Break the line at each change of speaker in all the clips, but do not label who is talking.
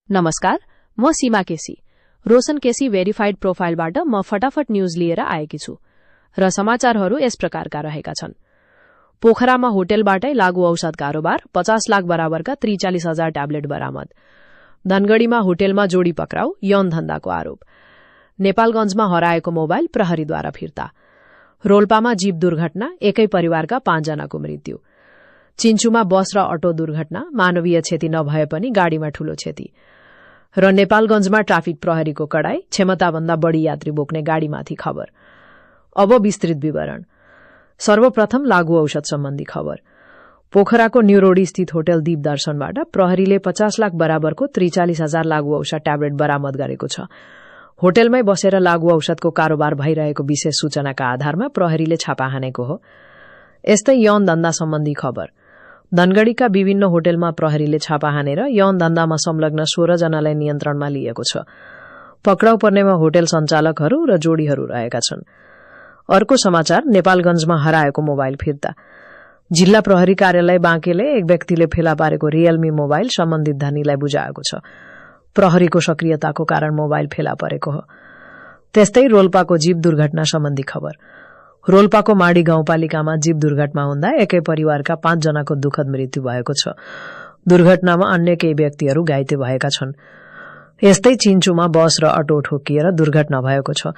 नमस्कार, म सीमा केसी। रोशन केसी भेरिफाइड प्रोफाइलबाट म फटाफट न्यूज लिएर आएकी छु र समाचारहरू यस प्रकारका रहेका छन्। पोखरामा होटेलबाटै लागू औषध कारोबार, 50 लाख बराबरका 43,000 ट्याब्लेट बरामद। धनगढ़ीमा होटेलमा जोडी पक्राउ, यौन धन्दाको आरोप। नेपालगञ्जमा हराएको मोबाइल प्रहरीद्वारा फिर्ता। रोल्पामा जीप दुर्घटना, एकै परिवारका 5 जनाको मृत्यु। चिन्चुमा बस र अटो दुर्घटना, मानवीय क्षति नभए पनि गाडीमा ठूलो क्षति। र नेपालगञ्जमा ट्राफिक प्रहरीको कडाई, क्षमताभन्दा बढी यात्री बोक्ने गाडीमाथि खबर। अब विस्तृत विवरण। सर्वप्रथम लागू औषध सम्बन्धी खबर। पोखराको न्यू रोड स्थित होटल दीप दर्शनबाट प्रहरीले 50 लाख बराबरको 43,000 लागू औषध ट्याब्लेट बरामद गरेको छ। होटेलमै बसेर लागू औषधको कारोबार भइरहेको विशेष सूचनाका आधारमा प्रहरीले छापा हानेको हो। यस्तै यौन धन्दा सम्बन्धी खबर। धनगढ़ीका विभिन्न होटेलमा प्रहरीले छापा हानेर यौन धन्दामा संलग्न 16 जनालाई नियन्त्रणमा लिएको छ। पक्राउ पर्नेमा होटेल सञ्चालकहरू र जोडीहरू रहेका छन्। अर्को समाचार, नेपालगञ्जमा हराएको मोबाइल फिर्ता। जिल्ला प्रहरी कार्यालय बाँकेले एक व्यक्तिले फेला पारेको रियलमी मोबाइल सम्बन्धित धनीलाई बुझाएको छ। प्रहरीको सक्रियताको कारण मोबाइल फेला परेको हो। त्यस्तै रोल्पाको जीप दुर्घटना सम्बन्धी खबर। रोल्पाको माडी गाउँपालिकामा जीप दुर्घटना हुँदा एकै परिवारका 5 जनाको दुःखद मृत्यु भएको छ। दुर्घटनामा अन्य केही व्यक्तिहरू घाइते भएका छन्। यस्तै चिन्चुमा बस र अटो ठोकिएर दुर्घटना भएको छ।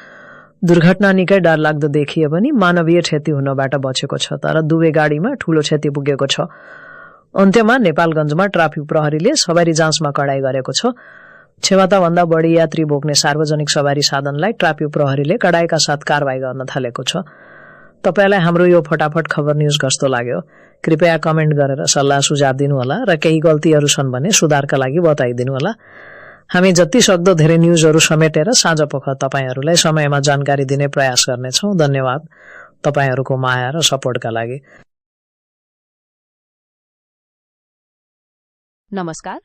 दुर्घटना निकै डरलाग्दो देखिए पनि मानवीय क्षति हुनबाट बचेको छ, तर दुवै गाडीमा ठूलो क्षति पुगेको छ। अन्त्यमा नेपालगञ्जमा ट्राफिक प्रहरीले सवारी जाँचमा कडाई गरेको छ। क्षमताभन्दा बढी यात्री बोक्ने सार्वजनिक सवारी साधनलाई ट्राफिक प्रहरीले कडाईका साथ कारवाही गर्न थालेको छ। तपाईलाई हाम्रो यो फटाफट खबर न्यूज कस्तो लाग्यो? कृपया कमेन्ट गरेर सल्लाह सुझाव दिनुहोला र केही गल्तीहरू छन् भने सुधारका लागि बताइदिनुहोला। हामी जति सक्दो धेरै न्यूजहरू समेटेर साँझपख तपाईहरूलाई समयमा जानकारी दिने प्रयास गर्नेछौँ। धन्यवाद तपाईहरूको माया र सपोर्टका लागि। नमस्कार,